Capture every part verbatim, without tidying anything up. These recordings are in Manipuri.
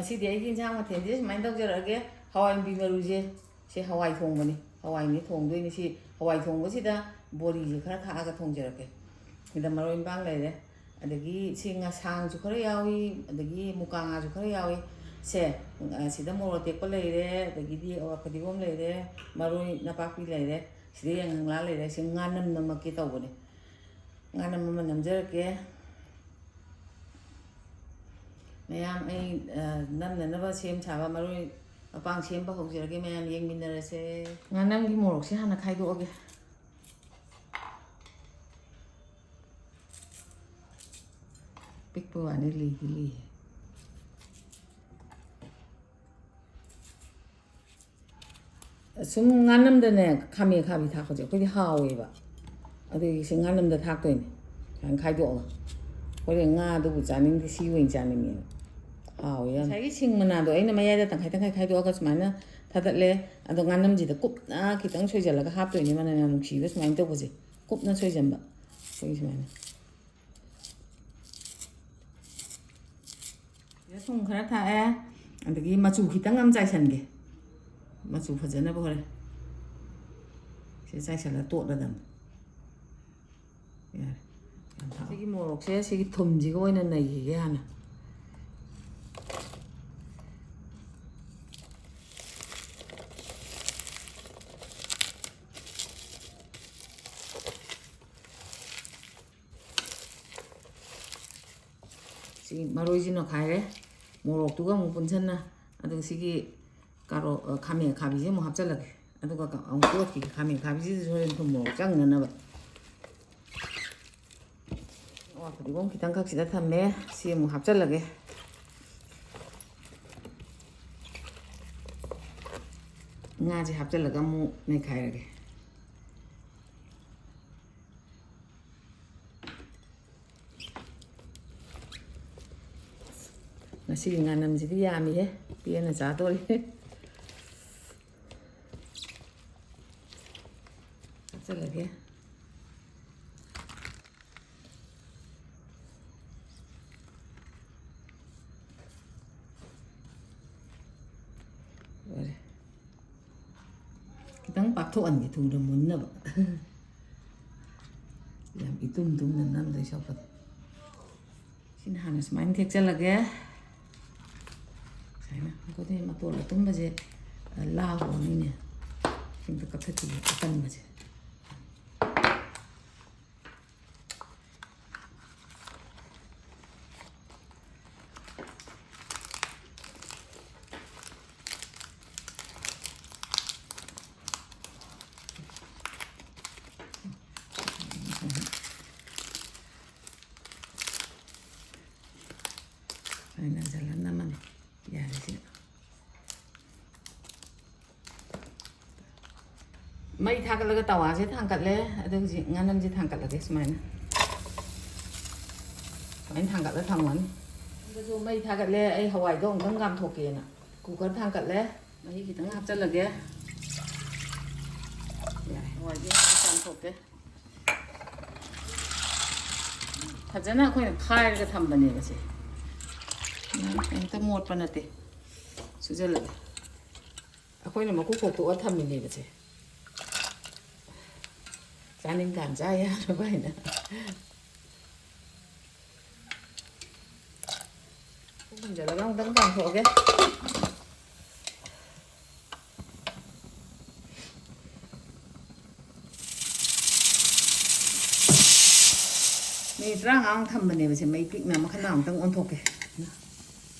ꯉꯁꯤꯗꯤ ꯑꯩꯒꯤ ꯏꯟꯁꯥꯡ ꯃꯊꯦꯜꯁꯦ ꯁꯨꯃꯥꯏꯅ ꯇꯧꯖꯔꯛꯑꯒꯦ꯫ ꯍꯋꯥꯏ ꯃꯨꯕꯤ ꯃꯔꯨꯁꯦ, ꯁꯤ ꯍꯋꯥꯏ ꯊꯣꯡꯕꯅꯤ, ꯍꯋꯥꯏꯅꯤ ꯊꯣꯡꯗꯣꯏꯅꯤ꯫ ꯁꯤ ꯍꯋꯥꯏ ꯊꯣꯡꯕꯁꯤꯗ ꯕꯣꯔꯤꯁꯦ ꯈꯔ ꯊꯥꯛꯑꯒ ꯊꯣꯡꯖꯔꯛꯀꯦ꯫ ꯁꯤꯗ ꯃꯔꯣꯏ ꯃꯄꯥꯡ ꯂꯩꯔꯦ, ꯑꯗꯒꯤ ꯁꯤ ꯉꯁꯥꯡꯁꯨ ꯈꯔ ꯌꯥꯎꯏ, ꯑꯗꯒꯤ ꯃꯨꯀꯥ ꯉꯥꯁꯨ ꯈꯔ ꯌꯥꯎꯏ꯫ ꯁꯦ, ꯑ, ꯁꯤꯗ ꯃꯣꯔꯣꯛ ꯑꯇꯦꯛꯄ ꯂꯩꯔꯦ, ꯑꯗꯒꯤꯗꯤ ꯑꯋꯥ ꯐꯗꯤꯒꯣꯝ ꯂꯩꯔꯦ, ꯃꯔꯣꯏ ꯅꯄꯥꯛꯄꯤ ꯂꯩꯔꯦ, ꯁꯤꯗ ꯌꯥꯏꯉꯪꯂꯥ ꯂꯩꯔꯦ꯫ ꯁꯤ ꯉꯥ ꯅꯝ ꯅꯝꯃꯛꯀꯦ ꯇꯧꯕꯅꯦ꯫ ꯉꯥꯅꯝ ꯑꯃ ꯅꯝꯖꯔꯛꯀꯦ꯫ ꯃꯌꯥꯝ, ꯑꯩ, ꯑ, ꯅꯝꯅꯅꯕ ꯁꯦꯝ ꯁꯥꯕ ꯃꯔꯣꯏ ꯃꯄꯥꯡ ꯁꯦꯝꯕ ꯍꯧꯖꯔꯒꯦ꯫ ꯃꯌꯥꯝ ꯌꯦꯡꯃꯤꯟꯅꯔꯁꯦ꯫ ꯉꯥꯅꯝꯒꯤ ꯃꯣꯔꯣꯛꯁꯦ ꯍꯥꯟꯅ ꯈꯥꯏꯗꯣꯛꯑꯒꯦ꯫ ꯄꯤꯛꯄ ꯋꯥꯅꯤ, ꯂꯤꯗꯤ ꯂꯤꯍꯦ꯫ ꯁꯨꯝ ꯉꯥꯅꯝꯗꯅꯦ, ꯈꯥꯃꯦꯟ ꯑꯈꯥꯕꯤ ꯊꯥꯛꯄꯁꯦ ꯑꯩꯈꯣꯏꯗꯤ ꯍꯥꯎꯋꯦꯕ꯫ ꯑꯗꯨꯒꯤ ꯁꯤ ꯉꯥꯅꯝꯗ ꯊꯥꯛꯇꯣꯏꯅꯦ, ꯁꯨꯃꯥꯏꯅ ꯈꯥꯏꯗꯣꯛꯑꯒ꯫ ꯑꯩꯈꯣꯏꯗꯤ ꯉꯥꯗꯨꯕꯨ ꯆꯥꯅꯤꯡꯗꯦ, ꯁꯤ ꯑꯣꯏꯅ ꯆꯥꯅꯤꯡꯉꯦꯕ꯫ ꯍꯥꯎꯋꯦ ꯌꯥꯝ꯫ ꯉꯁꯥꯏꯒꯤ ꯁꯤꯡ ꯃꯅꯥꯗꯣ ꯑꯩꯅ ꯃꯌꯥꯏꯗ ꯇꯪꯈꯥꯏ ꯇꯪꯈꯥꯏ ꯈꯥꯏꯗꯣꯛꯑꯒ ꯁꯨꯃꯥꯏꯅ ꯊꯥꯗꯠꯂꯦ꯫ ꯑꯗꯣ ꯉꯥꯅꯝꯁꯤꯗ ꯀꯨꯞꯅ ꯈꯤꯇꯪ ꯁꯣꯏꯖꯜꯂꯒ ꯍꯥꯞꯇꯣꯏꯅꯦ, ꯃꯅꯝ ꯌꯥꯝ ꯅꯨꯡꯁꯤꯕ ꯁꯨꯃꯥꯏꯅ ꯇꯧꯕꯁꯦ꯫ ꯀꯨꯞꯅ ꯁꯣꯏꯖꯟꯕ꯫ ꯑꯩꯈꯣꯏꯒꯤ ꯁꯨꯃꯥꯏꯅ꯫ ꯁꯤꯗ ꯊꯨꯝ ꯈꯔ ꯊꯥꯛꯑꯦ, ꯑꯗꯒꯤ ꯃꯆꯨ ꯈꯤꯇꯪ ꯑꯃ ꯆꯥꯏꯁꯟꯒꯦ, ꯃꯆꯨ ꯐꯖꯅꯕ ꯍꯣꯔꯦꯟ꯫ ꯁꯤ ꯆꯥꯏꯁꯜꯂ ꯇꯣꯠꯂꯗꯝꯅꯤ꯫ ꯌꯥꯔꯦ꯫ ꯌꯥꯝ ꯊꯥꯛꯑꯣ꯫ ꯁꯤꯒꯤ ꯃꯣꯔꯣꯛꯁꯦ ꯁꯤꯒꯤ ꯊꯨꯝꯁꯤꯒ ꯑꯣꯏꯅ ꯅꯩꯈꯤꯒꯦ ꯍꯥꯟꯅ꯫ ꯁꯤ ꯃꯔꯣꯏꯁꯤ ꯅꯣꯏꯈꯥꯏꯔꯦ, ꯃꯣꯔꯣꯛꯇꯨꯒ ꯑꯃꯨꯛ ꯄꯨꯟꯁꯟꯅ꯫ ꯑꯗꯨꯒ ꯁꯤꯒꯤ ꯀꯥꯔꯣ-, ꯑ, ꯈꯥꯃꯦꯟ ꯑꯈꯥꯕꯤꯁꯦ ꯑꯃꯨꯛ ꯍꯥꯞꯆꯜꯂꯒꯦ꯫ ꯑꯗꯨꯒ ꯑꯃꯨꯛ ꯇꯣꯠꯈꯤꯒꯦ꯫ ꯈꯥꯃꯦꯟ ꯑꯈꯥꯕꯤꯁꯤꯗꯁꯨ ꯍꯣꯔꯦꯟ ꯊꯨꯝ ꯃꯣꯔꯣꯛ ꯆꯪꯅꯅꯕ꯫ ꯑꯣ, ꯐꯗꯤꯒꯣꯝ ꯈꯤꯇꯪꯈꯛ ꯁꯤꯗ ꯊꯝꯃꯦ꯫ ꯁꯤ ꯑꯃꯨꯛ ꯍꯥꯞꯆꯜꯂꯒꯦ꯫ ꯉꯥꯁꯦ ꯍꯥꯞꯆꯜꯂꯒ ꯑꯃꯨꯛ ꯅꯩꯈꯥꯏꯔꯒꯦ꯫ ꯉꯁꯤꯒꯤ ꯉꯥꯅꯝꯁꯤꯗꯤ ꯌꯥꯝꯃꯤꯍꯦ, ꯄꯦꯟꯅ ꯆꯥꯗꯣꯔꯤ꯫ ꯍꯥꯞꯆꯜꯂꯒꯦ꯫ ꯈꯤꯇꯪ ꯄꯥꯛꯊꯣꯛꯍꯟꯒꯦ ꯊꯨꯅ ꯃꯨꯟꯅꯕ꯫ ꯌꯥꯝ ꯏꯇꯨꯝ ꯇꯨꯝꯅ ꯅꯝꯗꯣꯏ ꯁꯔꯨꯛꯄꯨꯗꯤ꯫ ꯁꯤꯅ ꯍꯥꯟꯅ ꯁꯨꯃꯥꯏꯅ ꯊꯦꯛꯆꯜꯂꯒꯦ꯫ ꯁꯨꯃꯥꯏꯅ꯫ ꯑꯩꯈꯣꯏꯗꯤ ꯃꯇꯣꯜ ꯑꯇꯨꯝꯕꯁꯦ, ꯑ, ꯂꯥꯎꯔꯅꯤꯅꯦ꯫ ꯁꯤꯝꯇ ꯀꯛꯊꯠꯈꯤꯒꯦ ꯑꯀꯟꯕꯁꯦ꯫ ꯁꯨꯃꯥꯏꯅ ꯅꯝꯁꯤꯜꯂ ꯅꯝꯃꯅꯤ꯫ ꯌꯥꯔꯦ ꯁꯤꯅ꯫ ꯃꯩ ꯊꯥꯒꯠꯂꯒ ꯇꯋꯥꯁꯦ ꯊꯥꯡꯒꯠꯂꯦ꯫ ꯑꯗꯣ ꯍꯧꯖꯤꯛ ꯉꯥꯅꯝꯁꯦ ꯊꯥꯡꯒꯠꯂꯒꯦ ꯁꯨꯃꯥꯏꯅ꯫ ꯁꯨꯃꯥꯏꯅ ꯊꯥꯡꯒꯠꯂ ꯊꯝꯃꯅꯤ꯫ ꯑꯗꯨꯁꯨ ꯃꯩ ꯊꯥꯒꯠꯂꯦ꯫ ꯑꯩ ꯍꯋꯥꯏꯗꯣ ꯑꯃꯨꯛꯇꯪ ꯀꯥꯝꯊꯣꯛꯀꯦꯅ ꯀꯨꯀꯔ ꯊꯥꯡꯒꯠꯂꯦ꯫ ꯃꯍꯤ ꯈꯤꯇꯪ ꯍꯥꯞꯆꯜꯂꯒꯦ꯫ ꯌꯥꯔꯦ, ꯍꯋꯥꯏꯗꯤ ꯉꯥꯏꯍꯥꯛ ꯆꯥꯝꯊꯣꯛꯀꯦ꯫ ꯐꯖꯅ ꯑꯩꯈꯣꯏꯅ ꯈꯥꯏꯔꯒ ꯊꯝꯕꯅꯦꯕ ꯁꯦ꯫ ꯀꯩꯝꯇ ꯃꯣꯠꯄ ꯅꯠꯇꯦ꯫ ꯁꯨꯖꯜꯂꯒꯦ꯫ ꯑꯩꯈꯣꯏꯅ ꯃꯀꯨ ꯈꯣꯛꯇꯣꯛꯑ ꯊꯝꯃꯤꯅꯦꯕ ꯁꯦ꯫ ꯆꯥꯅꯤꯡꯀꯥꯟ ꯆꯥ ꯌꯥꯅꯕ ꯍꯥꯏꯅ꯫ ꯈꯨꯝꯖꯤꯜꯂꯒ ꯑꯃꯨꯛꯇꯪ ꯀꯥꯝꯊꯣꯛꯑꯒꯦ꯫ ꯃꯤꯅꯤꯠ ꯇꯔꯥꯃꯉꯥꯃꯨꯛ ꯊꯝꯕꯅꯦꯕ ꯁꯦ, ꯃꯩ ꯄꯤꯛꯅ꯫ ꯃꯈꯟ ꯑꯃꯨꯛꯇꯪ ꯑꯣꯟꯊꯣꯛꯀꯦ꯫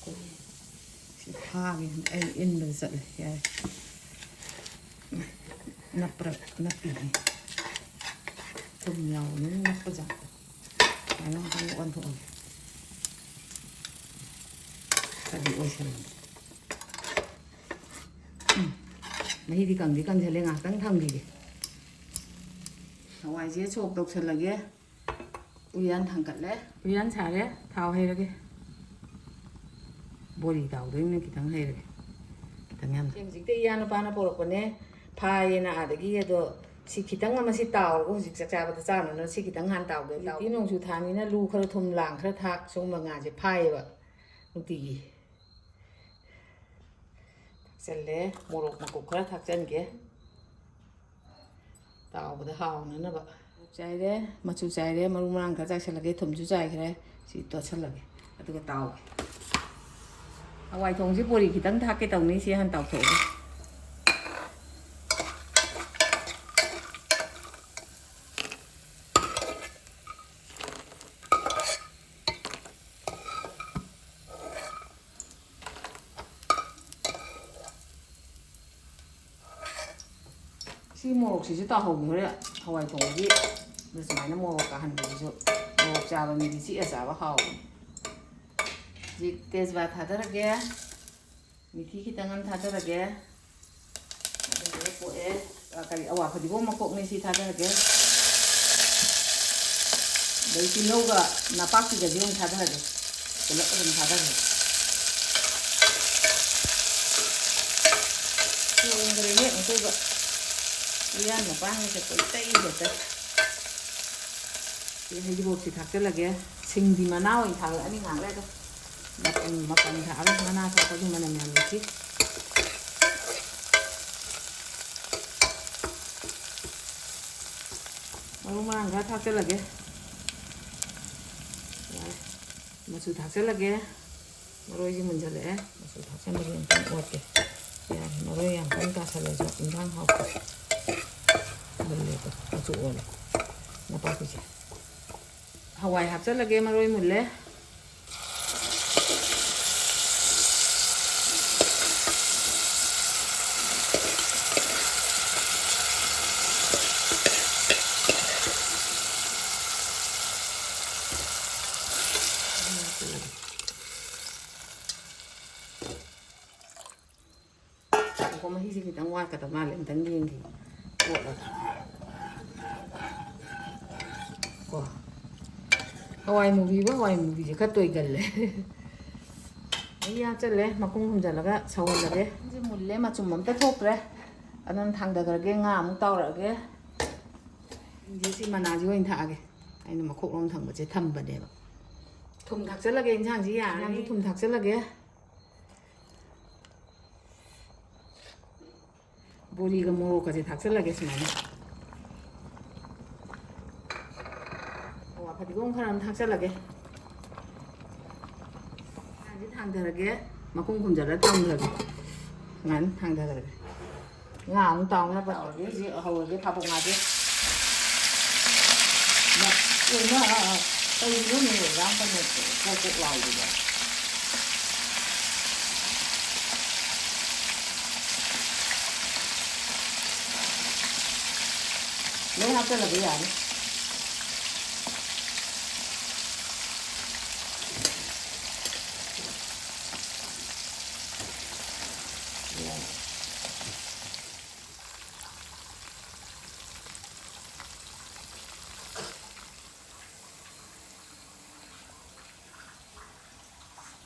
ꯁꯤ ꯐꯥꯒꯦ꯫ ꯑꯩ ꯏꯟꯕꯗ ꯆꯠꯂꯦ꯫ ꯌꯥꯔꯦ꯫ ꯅꯞꯄ꯭ꯔꯥ? ꯅꯞꯄꯤꯅꯦ꯫ ꯊꯨꯝ ꯌꯥꯎꯕꯅꯤꯅ ꯅꯞꯄ ꯖꯥꯠꯇꯣ꯫ ꯁꯨꯃꯥꯏꯅ ꯑꯃꯨꯛꯇꯪ ꯑꯣꯟꯊꯣꯛꯑꯒꯦ꯫ ꯈꯔꯗꯤ ꯑꯣꯏꯁꯜꯂꯦ꯫ ꯎꯝ꯫ ꯃꯍꯤꯗꯤ ꯀꯪꯗꯤ ꯀꯪꯁꯜꯂꯦ, ꯉꯥꯏꯍꯥꯛꯇꯪ ꯊꯝꯈꯤꯒꯦ꯫ ꯍꯋꯥꯏꯁꯦ ꯁꯣꯛ ꯇꯧꯁꯜꯂꯒꯦ꯫ ꯎꯌꯥꯟ ꯊꯥꯡꯒꯠꯂꯦ꯫ ꯎꯌꯥꯟ ꯁꯥꯔꯦ꯫ ꯊꯥꯎ ꯍꯩꯔꯒꯦ꯫ ꯕꯣꯔꯤ ꯇꯥꯎꯗꯣꯏꯅꯤꯅ ꯈꯤꯇꯪ ꯍꯩꯔꯒꯦ꯫ ꯈꯤꯇꯪ ꯌꯥꯝ꯫ ꯁꯤ ꯍꯧꯖꯤꯛꯇ ꯏꯌꯥ ꯅꯨꯄꯥꯅ ꯄꯣꯔꯛꯄꯅꯦ꯫ ꯐꯥꯏꯌꯦꯅ ꯑꯥꯗꯒꯤ꯫ ꯑꯗꯣ ꯁꯤ ꯈꯤꯇꯪ ꯑꯃ ꯁꯤ ꯇꯥꯎꯔꯒ ꯍꯧꯖꯤꯛ ꯆꯥꯛ ꯆꯥꯕꯗ ꯆꯥꯅꯅ ꯁꯤ ꯈꯤꯇꯪ ꯍꯥꯟꯅ ꯇꯥꯎꯒꯦ꯫ ꯍꯧꯖꯤꯛꯇꯤ ꯅꯣꯡꯖꯨ ꯊꯥꯅꯤꯅ ꯂꯨ ꯈꯔ ꯊꯨꯝ, ꯂꯥꯡ ꯈꯔ ꯊꯥꯛ, ꯁꯨꯝꯕ ꯉꯥꯁꯦ ꯐꯥꯏꯌꯦꯕ ꯅꯨꯡꯇꯤꯒꯤ꯫ ꯊꯥꯛꯆꯜꯂꯦ꯫ ꯃꯣꯔꯣꯛ ꯃꯀꯨꯞ ꯈꯔ ꯊꯥꯛꯆꯟꯒꯦ꯫ ꯇꯥꯎꯕꯗ ꯍꯥꯎꯅꯅꯕ꯫ ꯆꯥꯏꯔꯦ, ꯃꯆꯨ ꯆꯥꯏꯔꯦ, ꯃꯔꯨ ꯃꯔꯥꯡ ꯈꯔ ꯆꯥꯏꯁꯜꯂꯒꯦ, ꯊꯨꯝꯁꯨ ꯆꯥꯏꯈ꯭ꯔꯦ꯫ ꯁꯤ ꯇꯣꯠꯁꯜꯂꯒꯦ, ꯑꯗꯨꯒ ꯇꯥꯎꯒꯦ꯫ ꯍꯋꯥꯏ ꯊꯣꯡꯁꯦ ꯕꯣꯔꯤ ꯈꯤꯇꯪ ꯊꯥꯛꯀꯦ ꯇꯧꯅꯤ, ꯁꯤ ꯍꯥꯟꯅ ꯇꯥꯎꯊꯣꯛꯑꯒꯦ꯫ ꯁꯤ ꯃꯣꯔꯣꯛꯁꯤꯁꯨ ꯇꯥꯍꯧꯕ ꯍꯣꯔꯦꯟ ꯍꯋꯥꯏ ꯊꯣꯡꯕꯒꯤ꯫ ꯑꯗ ꯁꯨꯃꯥꯏꯅ ꯃꯣꯔꯣꯛ ꯀꯥꯍꯟꯕꯁꯤꯁꯨ, ꯃꯣꯔꯣꯛ ꯆꯥꯕ ꯃꯤꯗꯤ ꯆꯤꯛꯑ ꯆꯥꯕ ꯍꯥꯎꯕꯅꯤ꯫ ꯍꯧꯖꯤꯛ ꯇꯦꯖꯄꯥ ꯊꯥꯗꯔꯒꯦ꯫ ꯃꯤꯊꯤ ꯈꯤꯇꯪ ꯑꯃ ꯊꯥꯗꯔꯒꯦ꯫ ꯑꯗꯨꯒ ꯄꯣꯛꯑꯦ, ꯑ, ꯀꯔꯤ, ꯑꯋꯥ ꯐꯗꯤꯒꯣꯝ ꯃꯀꯣꯛꯅꯦ, ꯁꯤ ꯊꯥꯗꯔꯒꯦ꯫ ꯑꯗꯩ ꯇꯤꯜꯍꯧꯒ ꯅꯄꯥꯛꯄꯤꯒꯁꯦ ꯑꯃꯨꯛ ꯊꯥꯗꯔꯒꯦ꯫ ꯄꯨꯂꯞ ꯑꯗꯨꯝ ꯊꯥꯗꯔꯒꯦ꯫ ꯊꯣꯡꯈ꯭ꯔꯦꯍꯦ ꯑꯃꯨꯛꯇꯣꯏꯕ꯫ ꯎꯌꯥꯟ ꯃꯄꯥꯟꯒꯁꯦ ꯀꯣꯏꯇꯩꯗ ꯇꯩ꯫ ꯁꯤ ꯍꯩꯔꯤꯕꯣꯞꯁꯤ ꯊꯥꯛꯆꯜꯂꯒꯦ꯫ ꯁꯤꯡꯗꯤ ꯃꯅꯥ ꯑꯣꯏꯅ ꯊꯥꯛꯂꯛꯑꯅꯤ ꯉꯥꯏꯍꯥꯛ ꯂꯩꯔꯒ꯫ ꯃꯄꯪ, ꯃꯄꯪ ꯊꯥꯛꯑꯒ ꯃꯅꯥ ꯊꯥꯛꯄꯒꯤ ꯃꯅꯝ ꯌꯥꯝ ꯅꯨꯡꯁꯤ꯫ ꯃꯔꯨ ꯃꯔꯥꯡ ꯈꯔ ꯊꯥꯛꯆꯜꯂꯒꯦ꯫ ꯌꯥꯔꯦ꯫ ꯃꯆꯨ ꯊꯥꯛꯆꯜꯂꯒꯦ꯫ ꯃꯔꯣꯏꯁꯦ ꯃꯨꯟꯖꯜꯂꯛꯑꯦ꯫ ꯃꯆꯨ ꯊꯥꯛꯆꯜꯂꯒꯦ, ꯑꯝꯇꯪ ꯑꯣꯠꯀꯦ꯫ ꯌꯥꯔꯦ, ꯃꯔꯣꯏ ꯌꯥꯝ ꯀꯟꯅ ꯇꯥꯁꯜꯂꯁꯨ ꯏꯟꯖꯥꯡ ꯍꯥꯎꯇꯦ꯫ ꯃꯨꯜꯂꯦ ꯑꯗꯣ, ꯃꯆꯨ ꯑꯣꯜꯂꯦ ꯅꯄꯥꯛꯄꯤꯁꯦ꯫ ꯍꯋꯥꯏ ꯍꯥꯞꯆꯜꯂꯒꯦ, ꯃꯔꯣꯏ ꯃꯨꯜꯂꯦ꯫ ꯉꯥꯏꯈꯣ, ꯃꯍꯤꯁꯦ ꯈꯤꯇꯪ ꯋꯥꯠꯀꯗꯕ ꯃꯥꯜꯂꯦ, ꯑꯝꯇꯪ ꯌꯦꯡꯈꯤꯒꯦ꯫ ꯑꯣꯠꯂꯒ꯫ ꯀꯣ꯫ ꯍꯋꯥꯏ ꯃꯨꯕꯤꯕ, ꯍꯋꯥꯏ ꯃꯨꯕꯤꯁꯦ ꯈꯔ ꯇꯣꯏꯒꯜꯂꯦ꯫ ꯃꯍꯤ ꯍꯥꯞꯆꯜꯂꯦ, ꯃꯈꯨꯝ ꯈꯨꯝꯖꯤꯜꯂꯒ ꯁꯧꯍꯜꯂꯒꯦ꯫ ꯁꯤ ꯃꯨꯜꯂꯦ, ꯃꯆꯨꯝ ꯑꯝꯇ ꯊꯣꯛꯇ꯭ꯔꯦ꯫ ꯑꯗꯨꯅ ꯊꯥꯡꯗꯈ꯭ꯔꯒꯦ, ꯉꯥ ꯑꯃꯨꯛ ꯇꯥꯎꯔꯛꯑꯒꯦ꯫ ꯁꯤ ꯃꯅꯥꯁꯤ ꯑꯣꯏꯅ ꯊꯥꯛꯑꯒꯦ꯫ ꯑꯩꯅ ꯃꯈꯣꯛꯂꯣꯝ ꯊꯪꯕꯁꯦ ꯊꯝꯕꯅꯦꯕ꯫ ꯊꯨꯝ ꯊꯥꯛꯆꯜꯂꯒꯦ, ꯏꯟꯁꯥꯡꯁꯤ ꯌꯥꯔꯅꯤ꯫ ꯏꯟꯁꯥꯡꯁꯤ ꯊꯨꯝ ꯊꯥꯛꯆꯜꯂꯒꯦ꯫ ꯕꯣꯔꯤꯒ ꯃꯣꯔꯣꯛꯀꯁꯦ ꯊꯥꯛꯆꯜꯂꯒꯦ ꯁꯨꯃꯥꯏꯅ꯫ ꯐꯗꯤꯒꯣꯝ ꯈꯔ ꯑꯃ ꯊꯥꯛꯆꯜꯂꯒꯦ꯫ ꯉꯥꯁꯦ ꯊꯥꯡꯊꯔꯒꯦ, ꯃꯈꯨꯝ ꯈꯨꯝꯖꯤꯜꯂ ꯊꯝꯈ꯭ꯔꯒꯦ꯫ ꯉꯥꯅꯤ ꯊꯥꯡꯊꯔꯒꯦ꯫ ꯉꯥ ꯑꯃꯨꯛ ꯇꯥꯎꯅꯕ ꯇꯧꯔꯒꯦ꯫ ꯍꯧꯖꯤꯛ ꯍꯧꯔꯒꯦ ꯐꯥꯕꯧ ꯉꯥꯁꯦ꯫ ꯃ-, ꯀꯩꯅꯣ, ꯑ, ꯑ, ꯀꯩꯒꯤꯅꯣꯅꯦ ꯌꯥꯝ ꯀꯟꯅ ꯄꯣꯛ ꯄꯣꯛ ꯂꯥꯎꯔꯤꯗꯣ? ꯂꯣꯏ ꯍꯥꯞꯆꯜꯂꯕ ꯌꯥꯅꯤ꯫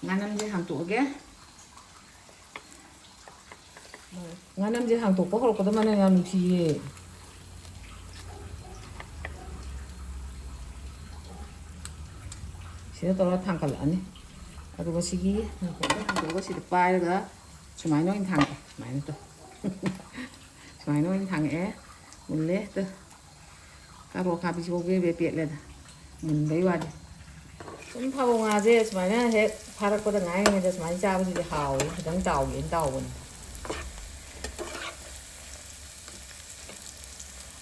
ꯉꯥꯅꯝꯁꯦ ꯍꯥꯡꯇꯣꯛꯑꯒꯦ꯫ ꯉꯥꯅꯝꯁꯦ ꯍꯥꯡꯇꯣꯛꯄ ꯍꯧꯔꯛꯄꯗ ꯃꯅꯝ ꯌꯥꯝ ꯅꯨꯡꯁꯤꯌꯦ꯫ ꯁꯤꯗ ꯇꯧꯔꯒ ꯊꯥꯡꯒꯠꯂꯛꯑꯅꯤ꯫ ꯑꯗꯨꯒ ꯁꯤꯒꯤ ꯍꯥꯡꯇꯣꯛꯑꯒ ꯁꯤꯗ ꯄꯥꯏꯔꯒ ꯁꯨꯃꯥꯏꯅ ꯑꯣꯏꯅ ꯊꯥꯡꯒꯠꯂꯦ꯫ ꯁꯨꯃꯥꯏꯅ ꯇꯧ꯫ ꯁꯨꯃꯥꯏꯅ ꯑꯣꯏꯅ ꯊꯥꯡꯉꯛꯑꯦ꯫ ꯃꯨꯜꯂꯦ꯫ ꯇꯨ꯫ ꯀꯥꯔꯣꯠ ꯑꯈꯥꯕꯤꯁꯤꯐꯥꯎ ꯕꯦ ꯕꯦ ꯄꯦꯠꯂꯦꯗ꯫ ꯃꯨꯟꯕꯩ ꯋꯥꯗꯤ꯫ ꯁꯨꯝ ꯐꯥꯕꯧ ꯉꯥꯁꯦ ꯁꯨꯃꯥꯏꯅ ꯍꯦꯛ ꯐꯥꯔꯛꯄꯗ ꯉꯥꯏꯔꯤꯉꯩꯗ ꯁꯨꯃꯥꯏꯅ ꯆꯥꯕꯁꯤꯗꯤ ꯍꯥꯎꯋꯦ꯫ ꯈꯤꯇꯪ ꯇꯥꯎꯒꯦꯅ ꯇꯥꯎꯕꯅꯤ꯫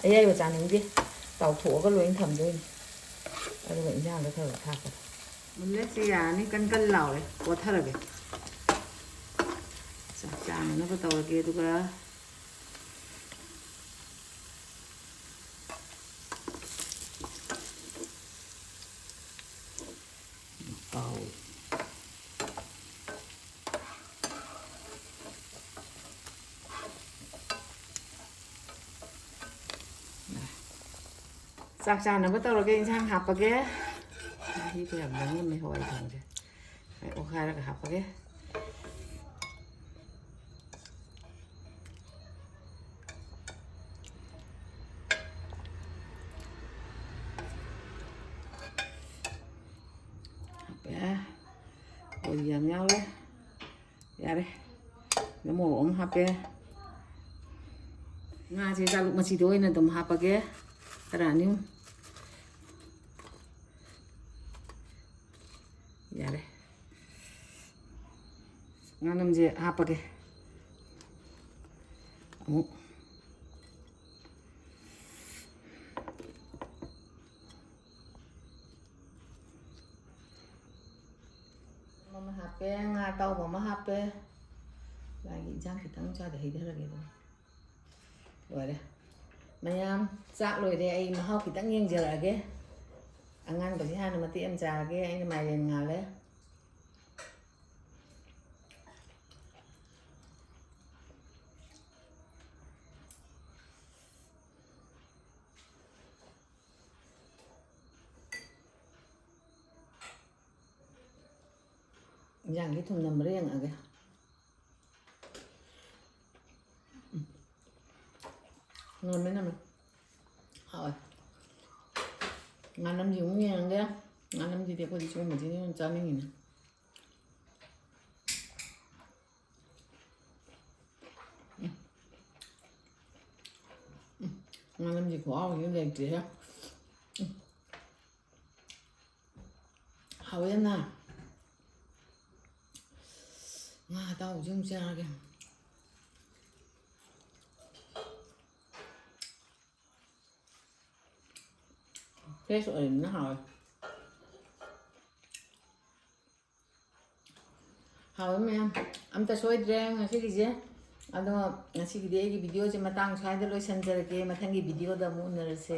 ꯑꯌꯥꯏꯕ ꯆꯥꯅꯤꯡꯗꯦ꯫ ꯇꯥꯎꯊꯣꯛꯑꯒ ꯂꯣꯏꯅ ꯊꯝꯗꯣꯏꯅꯤ꯫ ꯑꯗꯨꯒ ꯏꯟꯖꯥꯡꯗ ꯈꯔ ꯈꯔ ꯊꯥꯛꯀꯗꯕ꯫ ꯃꯨꯜꯂꯦ꯫ ꯁꯤ ꯌꯥꯔꯅꯤ꯫ ꯀꯟ ꯀꯟ ꯂꯥꯎꯔꯦ꯫ ꯀꯣꯠꯊꯔꯒꯦ꯫ ꯆꯥꯛ ꯆꯥꯅꯅꯕ ꯇꯧꯔꯒꯦ꯫ ꯑꯗꯨꯒ ꯀꯥꯎ꯫ ꯆꯥꯛ ꯆꯥꯅꯕ ꯇꯧꯔꯒꯦ, ꯏꯟꯁꯥꯡ ꯍꯥꯞꯄꯒꯦ꯫ ꯃꯍꯤ ꯀꯌꯥꯝ ꯂꯥꯡꯉꯝꯃꯦ ꯍꯋꯥꯏ ꯊꯣꯡꯁꯦ꯫ ꯑꯩ ꯑꯣꯠꯈꯥꯏꯔꯒ ꯍꯥꯞꯄꯒꯦ꯫ ꯍꯥꯞꯄꯦ꯫ ꯕꯣꯔꯤ ꯌꯥꯝ ꯌꯥꯎꯔꯦ꯫ ꯌꯥꯔꯦ꯫ ꯑꯗ ꯃꯣꯔꯣꯛ ꯑꯃ ꯍꯥꯞꯄꯦ꯫ ꯉꯥꯁꯦ ꯆꯥꯂꯨꯛ ꯃꯆꯤꯗ ꯑꯣꯏꯅ ꯑꯗꯨꯝ ꯍꯥꯞꯄꯒꯦ꯫ ꯈꯔ ꯑꯅꯤ ꯑꯍꯨꯝ꯫ ꯉꯥꯅꯝꯁꯦ ꯍꯥꯞꯄꯒꯦ ꯑꯃꯨꯛ꯫ ꯑꯃ ꯍꯥꯞꯄꯦ, ꯉꯥ ꯑꯇꯥꯎꯕ ꯑꯃ ꯍꯥꯞꯄꯦ꯫ ꯃꯥꯒꯤ ꯏꯟꯖꯥꯡ ꯈꯤꯇꯪ ꯆꯥꯗ ꯍꯩꯊꯔꯒꯦ ꯑꯗꯨꯝ꯫ ꯂꯣꯏꯔꯦ꯫ ꯃꯌꯥꯝ ꯆꯥꯛ ꯂꯣꯏꯔꯦ꯫ ꯑꯩ ꯃꯍꯥꯎ ꯈꯤꯇꯪ ꯌꯦꯡꯖꯔꯛꯑꯒꯦ꯫ ꯑꯉꯥꯟꯕꯁꯤ ꯍꯥꯟꯅ ꯃꯇꯦꯛ ꯑꯃ ꯆꯥꯔꯒꯦ꯫ ꯑꯩꯅ ꯃꯥꯏꯔꯦꯟ ꯉꯥꯜꯂꯦ꯫ ꯏꯟꯖꯥꯡꯁꯤ ꯊꯨꯝ ꯅꯝꯕ꯭ꯔꯥ ꯌꯦꯡꯉꯛꯑꯒꯦ꯫ ꯎꯝ꯫ ꯅꯝꯃꯦ, ꯅꯝꯃꯦ꯫ ꯍꯥꯎꯋꯦ꯫ ꯉꯥꯅꯝꯁꯤ ꯑꯃꯨꯛ ꯌꯦꯡꯉꯒꯦ꯫ ꯉꯥꯅꯝꯁꯤꯗꯤ ꯑꯩꯈꯣꯏꯗꯤ ꯁꯤꯒꯨꯝꯕꯁꯤꯅ ꯍꯦꯟꯅ ꯆꯥꯅꯤꯡꯉꯤꯅꯦ꯫ ꯎꯝ꯫ ꯎꯝ꯫ ꯉꯥꯅꯝꯁꯤ ꯈꯨꯍꯥꯎꯁꯤ ꯂꯩꯇ꯭ꯔꯦꯍꯦ꯫ ꯎꯝ꯫ ꯍꯥꯎꯋꯦ ꯌꯥꯝꯅ꯫ ꯉꯥ ꯑꯇꯥꯎꯕꯁꯦ ꯑꯃꯨꯛ ꯆꯥꯔꯒꯦ꯫ Fresh ꯑꯣꯏꯕꯅꯤꯅ ꯍꯥꯎꯋꯦ꯫ ꯍꯥꯎꯋꯦ ꯃꯌꯥꯝ꯫ ꯑꯝꯇ ꯁꯣꯏꯗ꯭ꯔꯦ ꯉꯁꯤꯒꯤꯁꯦ꯫ ꯑꯗꯣ ꯉꯁꯤꯒꯤꯗꯤ ꯑꯩꯒꯤ videoꯁꯦ ꯃꯇꯥꯡ ꯁ꯭ꯋꯥꯏꯗ ꯂꯣꯏꯁꯤꯟꯖꯔꯒꯦ꯫ ꯃꯊꯪꯒꯤ videoꯗ ꯑꯃꯨꯛ ꯎꯅꯔꯁꯦ꯫